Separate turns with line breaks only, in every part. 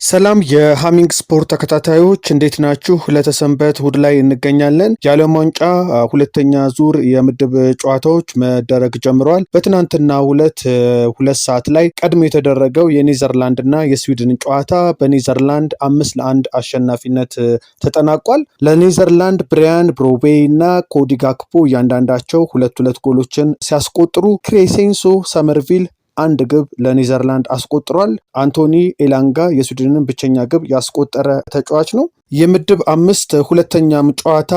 ሰላም የሃሚንግ ስፖርት ተከታታዮች፣ እንዴት ናችሁ? ለተሰንበት እሁድ ላይ እንገኛለን። የዓለም ዋንጫ ሁለተኛ ዙር የምድብ ጨዋታዎች መደረግ ጀምረዋል። በትናንትናው ዕለት 2 ሰዓት ላይ ቀድሞ የተደረገው የኔዘርላንድ እና የስዊድን ጨዋታ በኔዘርላንድ 5-1 አሸናፊነት ተጠናቋል። ለኔዘርላንድ ብሪያን ብሮቤይ እና ኮዲ ጋክፖ እያንዳንዳቸው ሁለት ሁለት ጎሎችን ሲያስቆጥሩ ክሬሴንሶ ሰመርቪል አንድ ግብ ለኔዘርላንድ አስቆጥሯል። አንቶኒ ኤላንጋ የስዊድንን ብቸኛ ግብ ያስቆጠረ ተጫዋች ነው። የምድብ አምስት ሁለተኛም ጨዋታ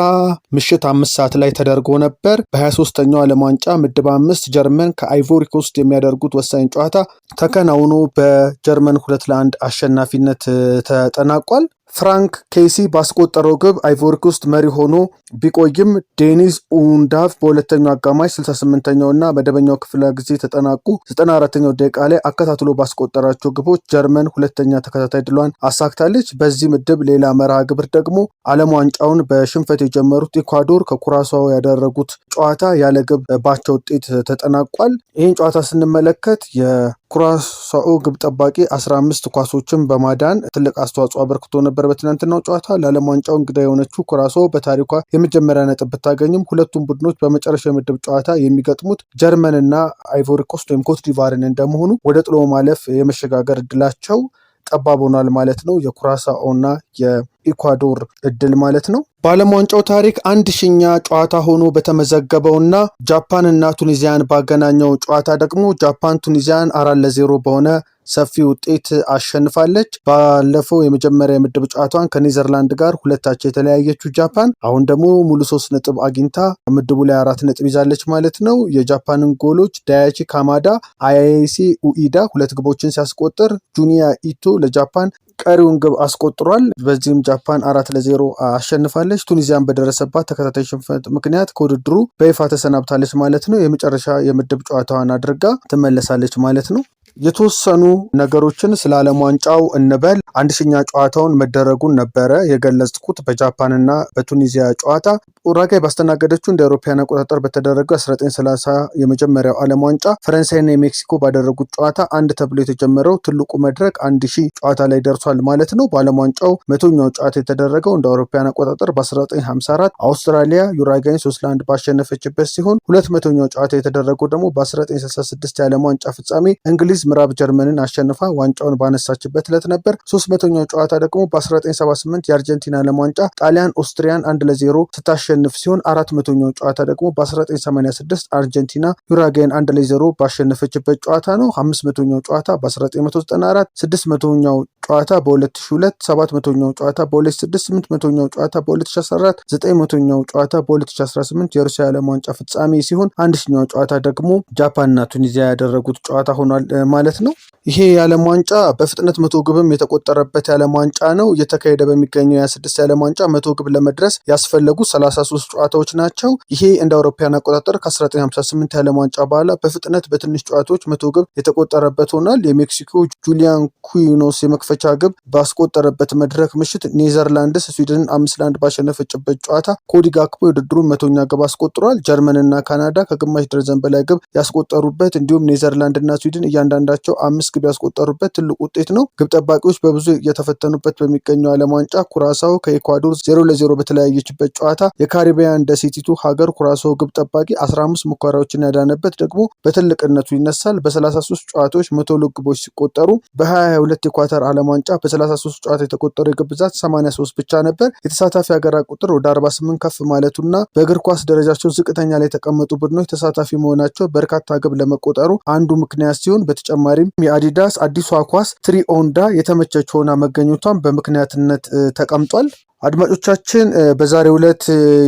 ምሽት 5 ሰዓት ላይ ተደርጎ ነበር። በ23ኛው ዓለም ዋንጫ ምድብ አምስት ጀርመን ከአይቮሪ ኮስት የሚያደርጉት ወሳኝ ጨዋታ ተከናውኖ በጀርመን 2-1 አሸናፊነት ተጠናቋል። ፍራንክ ኬሲ ባስቆጠረው ግብ አይቮሪኮስት መሪ ሆኖ ቢቆይም ዴኒዝ ኡንዳቭ በሁለተኛው አጋማሽ 68ኛው እና መደበኛው ክፍለ ጊዜ ተጠናቆ 94ኛው ደቂቃ ላይ አከታትሎ ባስቆጠራቸው ግቦች ጀርመን ሁለተኛ ተከታታይ ድሏን አሳክታለች። በዚህ ምድብ ሌላ መርሃ ግብር ደግሞ ዓለም ዋንጫውን በሽንፈት የጀመሩት ኢኳዶር ከኩራሳው ያደረጉት ጨዋታ ያለ ግብ በአቻ ውጤት ተጠናቋል። ይህን ጨዋታ ስንመለከት የኩራሳኦ ግብ ጠባቂ 15 ኳሶችን በማዳን ትልቅ አስተዋጽኦ አበርክቶ ነበር። በትናንትናው ጨዋታ ለዓለም ዋንጫው እንግዳ የሆነችው ኩራሶ በታሪኳ የመጀመሪያ ነጥብ ብታገኝም ሁለቱም ቡድኖች በመጨረሻ የምድብ ጨዋታ የሚገጥሙት ጀርመንና አይቮሪኮስት ወይም ኮትዲቫርን እንደመሆኑ ወደ ጥሎ ማለፍ የመሸጋገር እድላቸው ጠባብ ሆኗል ማለት ነው። የኩራሳኦና የኢኳዶር እድል ማለት ነው። በዓለም ዋንጫው ታሪክ 1000ኛ ጨዋታ ሆኖ በተመዘገበውና ጃፓንና ቱኒዚያን ባገናኘው ጨዋታ ደግሞ ጃፓን ቱኒዚያን 4-0 በሆነ ሰፊ ውጤት አሸንፋለች። ባለፈው የመጀመሪያ የምድብ ጨዋታዋን ከኔዘርላንድ ጋር 2 አቻ የተለያየችው ጃፓን አሁን ደግሞ ሙሉ 3 ነጥብ አግኝታ ምድቡ ላይ 4 ነጥብ ይዛለች ማለት ነው። የጃፓንን ጎሎች ዳያቺ ካማዳ፣ አያሴ ኡኢዳ ሁለት ግቦችን ሲያስቆጥር ጁኒያ ኢቶ ለጃፓን ቀሪውን ግብ አስቆጥሯል። በዚህም ጃፓን 4-0 አሸንፋለች። ቱኒዚያን በደረሰባት ተከታታይ ሽንፈት ምክንያት ከውድድሩ በይፋ ተሰናብታለች ማለት ነው። የመጨረሻ የምድብ ጨዋታዋን አድርጋ ትመለሳለች ማለት ነው። የተወሰኑ ነገሮችን ስለ ዓለም ዋንጫው እንበል። 1000ኛ ጨዋታውን መደረጉን ነበረ የገለጽኩት በጃፓንና በቱኒዚያ ጨዋታ። ኡራጋይ ባስተናገደችው እንደ አውሮፓውያን አቆጣጠር በተደረገው 1930 የመጀመሪያው ዓለም ዋንጫ ፈረንሳይና የሜክሲኮ ባደረጉት ጨዋታ አንድ ተብሎ የተጀመረው ትልቁ መድረክ 1000 ጨዋታ ላይ ደርሷል ማለት ነው። በዓለም ዋንጫው 100ኛው ጨዋታ የተደረገው እንደ አውሮፓውያን አቆጣጠር በ1954 አውስትራሊያ ዩራጋይን 3-1 ባሸነፈችበት ሲሆን 200ኛው ጨዋታ የተደረገው ደግሞ በ1966 የዓለም ዋንጫ ፍጻሜ እንግሊዝ ምዕራብ ጀርመንን አሸንፋ ዋንጫውን ባነሳችበት ዕለት ነበር። 300ኛው ጨዋታ ደግሞ በ1978 የአርጀንቲና ዓለም ዋንጫ ጣሊያን ኦስትሪያን 1-0 ስታሸንፍ ሲሆን 400ኛው ጨዋታ ደግሞ በ1986 አርጀንቲና ዩራጋይን 1-0 ባሸነፈችበት ጨዋታ ነው። 500ኛው ጨዋታ በ1994፣ 600ኛው ጨዋታ በ2002፣ 700ኛው ጨዋታ በ2006፣ 800ኛው ጨዋታ በ2014፣ 900ኛው ጨዋታ በ2018 የሩሲያ ዓለም ዋንጫ ፍጻሜ ሲሆን 1000ኛው ጨዋታ ደግሞ ጃፓንና ቱኒዚያ ያደረጉት ጨዋታ ሆኗል ማለት ነው። ይሄ የዓለም ዋንጫ በፍጥነት 100 ግብም የተቆጠረበት የዓለም ዋንጫ ነው። እየተካሄደ በሚገኘው የ26 የዓለም ዋንጫ 100 ግብ ለመድረስ ያስፈለጉ 33 ጨዋታዎች ናቸው። ይሄ እንደ አውሮፓውያን አቆጣጠር ከ1958 የዓለም ዋንጫ በኋላ በፍጥነት በትንሽ ጨዋታዎች 100 ግብ የተቆጠረበት ሆኗል። የሜክሲኮ ጁሊያን ኩኖስ የመክፈቻ ግብ ባስቆጠረበት መድረክ ምሽት ኔዘርላንድስ ስዊድንን 5-1 ባሸነፈችበት ጨዋታ ኮዲ ጋክፖ የውድድሩን 100ኛ ግብ አስቆጥሯል። ጀርመንና ካናዳ ከግማሽ ደርዘን በላይ ግብ ያስቆጠሩበት እንዲሁም ኔዘርላንድና ስዊድን እያንዳንዳቸው አምስት ግብ ያስቆጠሩበት ትልቅ ውጤት ነው። ግብ ጠባቂዎች በብዙ እየተፈተኑበት በሚገኘው ዓለም ዋንጫ ኩራሳው ከኢኳዶር 0-0 በተለያየችበት ጨዋታ የካሪቢያን ደሴቲቱ ሀገር ኩራሳው ግብ ጠባቂ 15 ሙከራዎችን ያዳነበት ደግሞ በትልቅነቱ ይነሳል። በ33 ጨዋታዎች 102 ግቦች ሲቆጠሩ በ2022 የኳታር ዓለም ዋንጫ በ33 ጨዋታ የተቆጠሩ የግብ ብዛት 83 ብቻ ነበር። የተሳታፊ ሀገራት ቁጥር ወደ 48 ከፍ ማለቱና በእግር ኳስ ደረጃቸው ዝቅተኛ ላይ የተቀመጡ ቡድኖች ተሳታፊ መሆናቸው በርካታ ግብ ለመቆጠሩ አንዱ ምክንያት ሲሆን በተጨማሪም የአዲዳስ አዲሷ ኳስ ትሪኦንዳ የተመቸች ሆና መገኘቷን በምክንያትነት ተቀምጧል። አድማጮቻችን፣ በዛሬው ዕለት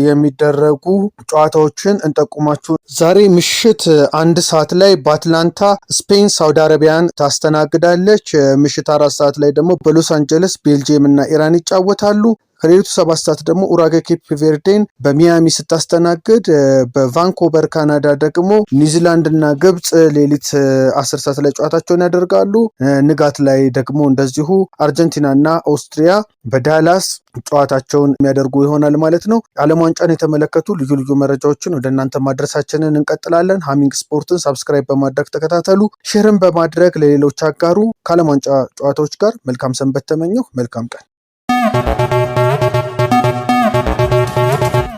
የሚደረጉ ጨዋታዎችን እንጠቁማችሁ። ዛሬ ምሽት 1 ሰዓት ላይ በአትላንታ ስፔን ሳውዲ አረቢያን ታስተናግዳለች። ምሽት 4 ሰዓት ላይ ደግሞ በሎስ አንጀለስ ቤልጅየም እና ኢራን ይጫወታሉ። ከሌሊቱ 7 ሰዓት ደግሞ ኡራጓይ ኬፕ ቬርዴን በሚያሚ ስታስተናግድ፣ በቫንኮቨር ካናዳ ደግሞ ኒውዚላንድ እና ግብፅ ሌሊት 10 ሰዓት ላይ ጨዋታቸውን ያደርጋሉ። ንጋት ላይ ደግሞ እንደዚሁ አርጀንቲና እና ኦስትሪያ በዳላስ ጨዋታቸውን የሚያደርጉ ይሆናል ማለት ነው። ዓለም ዋንጫን የተመለከቱ ልዩ ልዩ መረጃዎችን ወደ እናንተ ማድረሳችንን እንቀጥላለን። ሃሚንግ ስፖርትን subscribe በማድረግ ተከታተሉ፣ share ን በማድረግ ለሌሎች አጋሩ። ከዓለም ዋንጫ ጨዋታዎች ጋር መልካም ሰንበት ተመኘሁ። መልካም ቀን።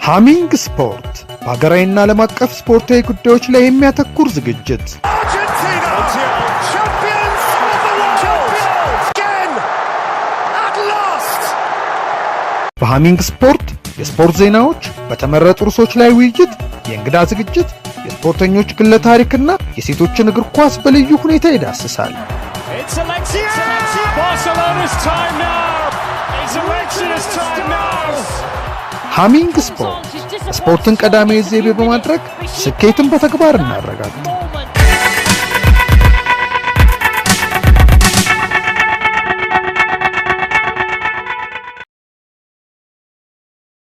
ሃሚንግ ስፖርት በሀገራዊና ዓለም አቀፍ ስፖርታዊ ጉዳዮች ላይ የሚያተኩር ዝግጅት።
Argentina, champions of the world, again, at last.
በሃሚንግ ስፖርት የስፖርት ዜናዎች፣ በተመረጡ ርዕሶች ላይ ውይይት፣ የእንግዳ ዝግጅት፣ የስፖርተኞች ግለ ታሪክና የሴቶችን እግር ኳስ በልዩ ሁኔታ ይዳስሳል።
It's Alexia! Barcelona's time now. It's Alexia's time now.
ሃሚንግ ስፖርት ስፖርትን ቀዳሚ ዘይቤ በማድረግ ስኬትን በተግባር እናረጋግጥ።